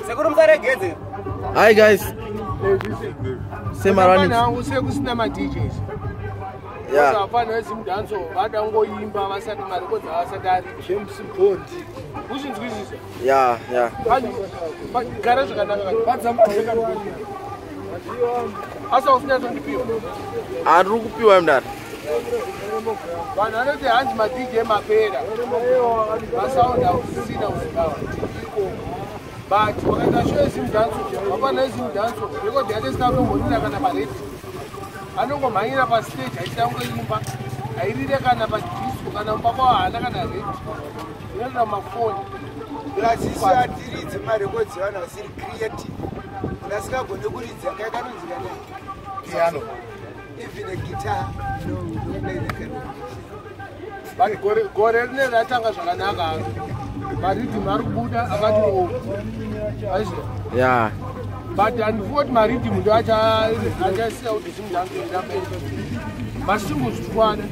Sekuru musaregedze. Hi guys. Semarani. Hangu sekusina maDJs. Yeah. Vafana veZimdanso vada kungoimba vasati marekodzi avasati ari. James Bond. Uzvinzwisisa? Yeah, yeah. Gara zvakanaka. Asi hausinyatsondipiwa. Ari kupiwa mdara. Vanhu vanoti hanzi maDJ mapera. Masound hausisina kuZimbabwe. Iko. But wakaita show yeZimdanso, vafana veZimdanso, rekodhi yacho isina kutomborira kana paredhiyo. Anongomhanyira pastage achida kungoimba, hairire kana padisco, kana mumba kwavo haana kana redhiyo. Inoenda mumafoni. Plus isu hatiridzi marekodzi evanhu vasiri creative. Munhu asingagone kuridza kai kanonzi kana piano. Even a guitar, no, don't play the kind of But gore rine ratanga zvakanaka haro. Maridhimu ari kubuda akati o. Aiziva? Yeah. But handifungi kuti maridhimu ndo achasiya kuti Zimdanso irambe. Masingles tirikwada.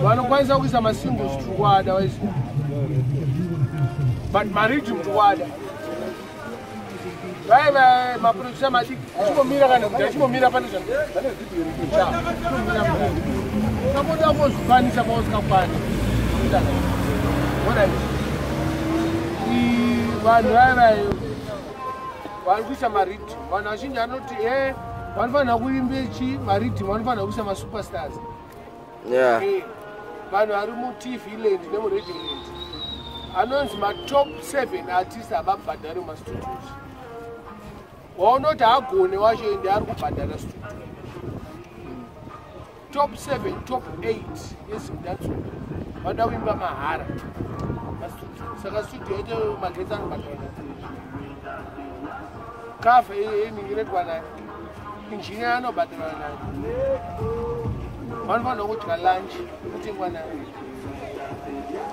Vanokwanisa kuisa masingles tirikwada waiziva. But maridhimu tirikwada. Vai vai maproducer madiki chimbomira kana kuti chimbomira pane zvasapoda kuzvikwanisa pausikakwana. Alright. Vanhu vaya vai vari kuisa maridhimu, vanhu vazhinji vanoti e vanofanira kuimba chi maridhimu, vanofanira kuisa masuperstars. Yeah. Vanhu vari muTV land nemuradio land anonzi matop 7 artist havabhadhari mumastudios. Waunoti haagone wacho ende ari kubhadhara studio. Top 7, top 8 yeZimdanso vanoda kuimba mahara mastudio. Saka studio yacho magetsi anobhadhara, kafe iringiretwa naye, injiniya anobhadharwa naye, vanofanira kudya lunch kutengwa naye.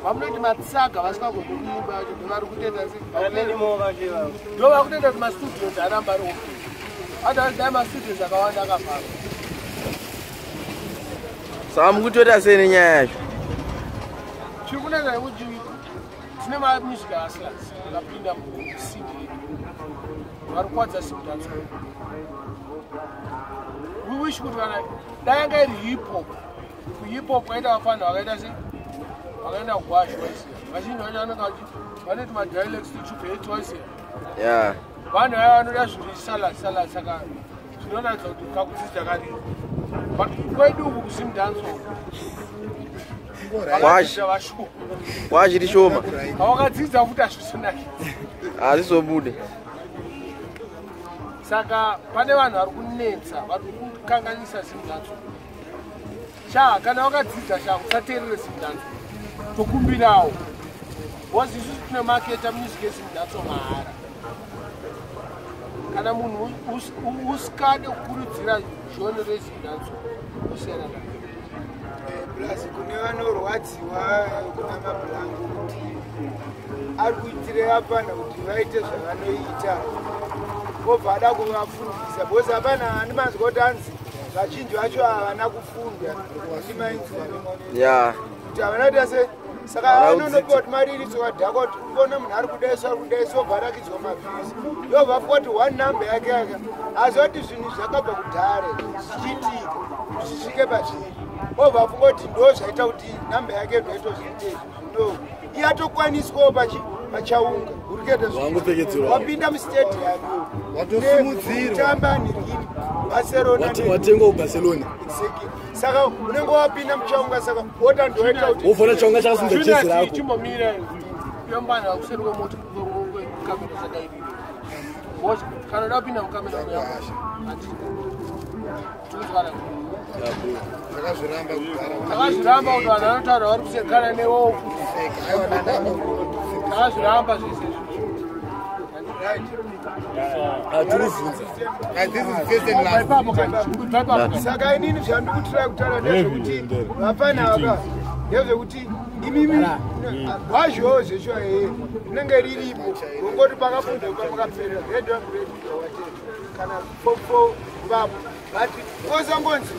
Vamunoti matsaga vasingagoni kuimba vacho ndovari kutoita Vamenimo vacho ivavo. ndo vari kutoita kuti mastudios aramba ari open. Otherwise dai mastudios akawanda akavharwa. Saka mukutoita sei nenyaya yacho? Chiri kunetsa nekuti tine mamusic hustlers akapinda mucd vari kuwadza Zimdanso. We wish kuti kana dai yanga iri hip hop, kuhip hop kwaita vafanha vakaita sei, vakaenda gwashu waisiya. Vazhinji vacho vanenge vanoti madialects tichubheti waisiya. Yeah. Vanhu vaya vanoda zvinhu salad salad, saka zvinoratidza kuti kakudzidza kariko. But kwedu uku kuZimdanso Kwashi. vashoma. Kwachiri shoma. Hawakadzidza futi hazvisonaki. Hazvizobude. Saka pane vanhu vari kunetsa, vari kukanganisa Zimdanso. Sha kana wakadzidza sha usateerere Zimdanso, tokumbirawo, because isusu tinomaketa music yeZimdanso mahara. Kana munhu usikade kukurudzira genre reZimdanso, usiyana nayo. Plus kune vanorwadziwa kuna mabhulangu kuti ari kuitire vapana kuti vaite zvavanoita, obva ada kuvafundisa, because hapana handimanzwa kuti hanzi vazhinji vacho havana kufunda, ndimainzwa kuti havana kuita se saka Havana anonopiwa kuti mari iri dzokadhakwa kuti uone munhu ari kudaiswa, ari kudaiswa, obva arakidzwa maviews, yobva afuka kuti one number yake yaka asi kuti zvinhu zvakabva kudhare zvichiitika zvisvike pazviri, obva afunga kuti ndo zvaita kuti namba yake ndoitozviite izvozvo. No, iye atokwaniswawo pachaunga uri kuita Wangopfekedzerwa. wapinda mustadium. Watosimudzirwa. Kutamba nirgini Barcelona. Watengwa kuBarcelona. Exactly. Saka unenge wapinda muchaunga, saka wota ndoita kuti Wovhona chaunga chakasimudza jezi rako. Chimbomira yombana kuseri kwemota kamera zvadairira. Kana uda kupinda mukamera hatizwana. Takazviramba kugara. Takazviramba kuti vanhu vanotaura vari kusekana newowo futi. Takazviramba zvese izvozvo. Hatirivhunza. Ipapo kana ibva ipapo kana. Saka inini zvandikutirai kutaura ndezvekuti vapana ava, ndezvekuti imimi gwazhowo zveshuwa ee rinenge riripo, rongoti pakafundwa pakaperera grade one, grade two, whatever, kana form four vapo, but kozangonzi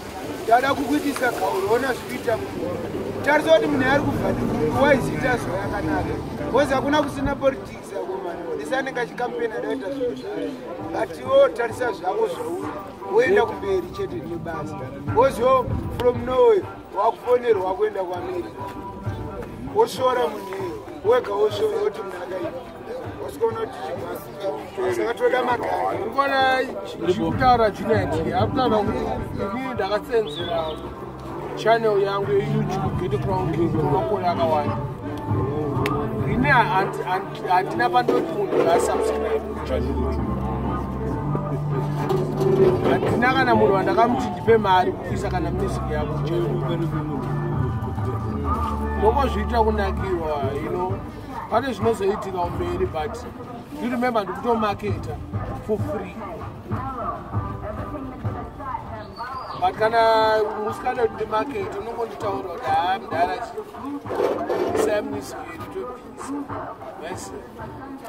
ndada kukuitisa gauro, ona zvikuita munhu. Tarisa kuti munhu ari kubva nekupi, waiziita zuva yakanaka, because hakuna kusina politics akomana. Isi anenge achikampena adaita zvinhu zvayo, but iwo tarisa zvako zvauri, woenda kumberi chete nebasa. Woziwo from nowhere wakufonerwa wakuenda kuAmerica, wosvora munhu iye wega, wosvora woti munhu akaipa, wasikaona kuti chibhasi. Saka toda magari. Urikuona chikutaura Junior T akutaura kuti inini ndakasenzera channel yangu yeYouTube Ghetto Crown King kwemakore akawanda. Ini handina pandoti munhu ngaasubscribe kuchannel. Handina kana munhu wandakamuti ndipe mari kuisa kana music yako kuchannel. Ndongozviita kunakirwa. Pane zvinozoitika kumberi, but you remember, ndikutomaketa for free. But kana musikada kuti ndimakete, unongonditaura kuti haa, mudhara, isai music yedu, tobvisa. Yes,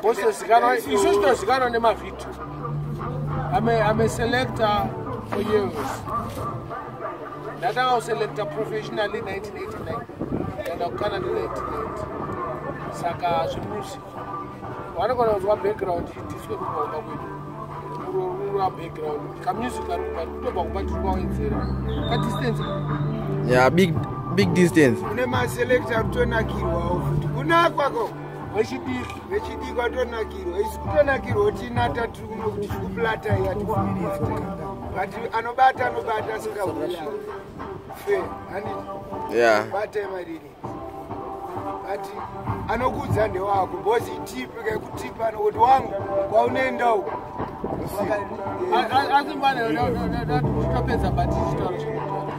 wozozikanwa. Isu tinozikanwa nemavhidhio. I'm a selector for years. Ndatanga kuselecta professionally 1989, ndaenda kuCanada 1990. Saka zvemusic vanogona kunzwa background disco kubva kumba kwedu, rura background kamusic kari kubva kutobva kumba, tiri kwawedzera kadistance. Yeah, big big distance. Kune maselector ari kutonakirwawo futi kunakwako. Wechidiki. Vechidiki vatonakirwa, isi kutonakirwa tinata tiri kuno kuti tikuplata yatifumiridza, but anobata anobata asingauya fe, handiti? Bata mariri, but anokudza ndewako, because itipi kaikutipa anokuti wangu kwaunoenda uku. Asi mbane topedza, but chitauro chekutaura.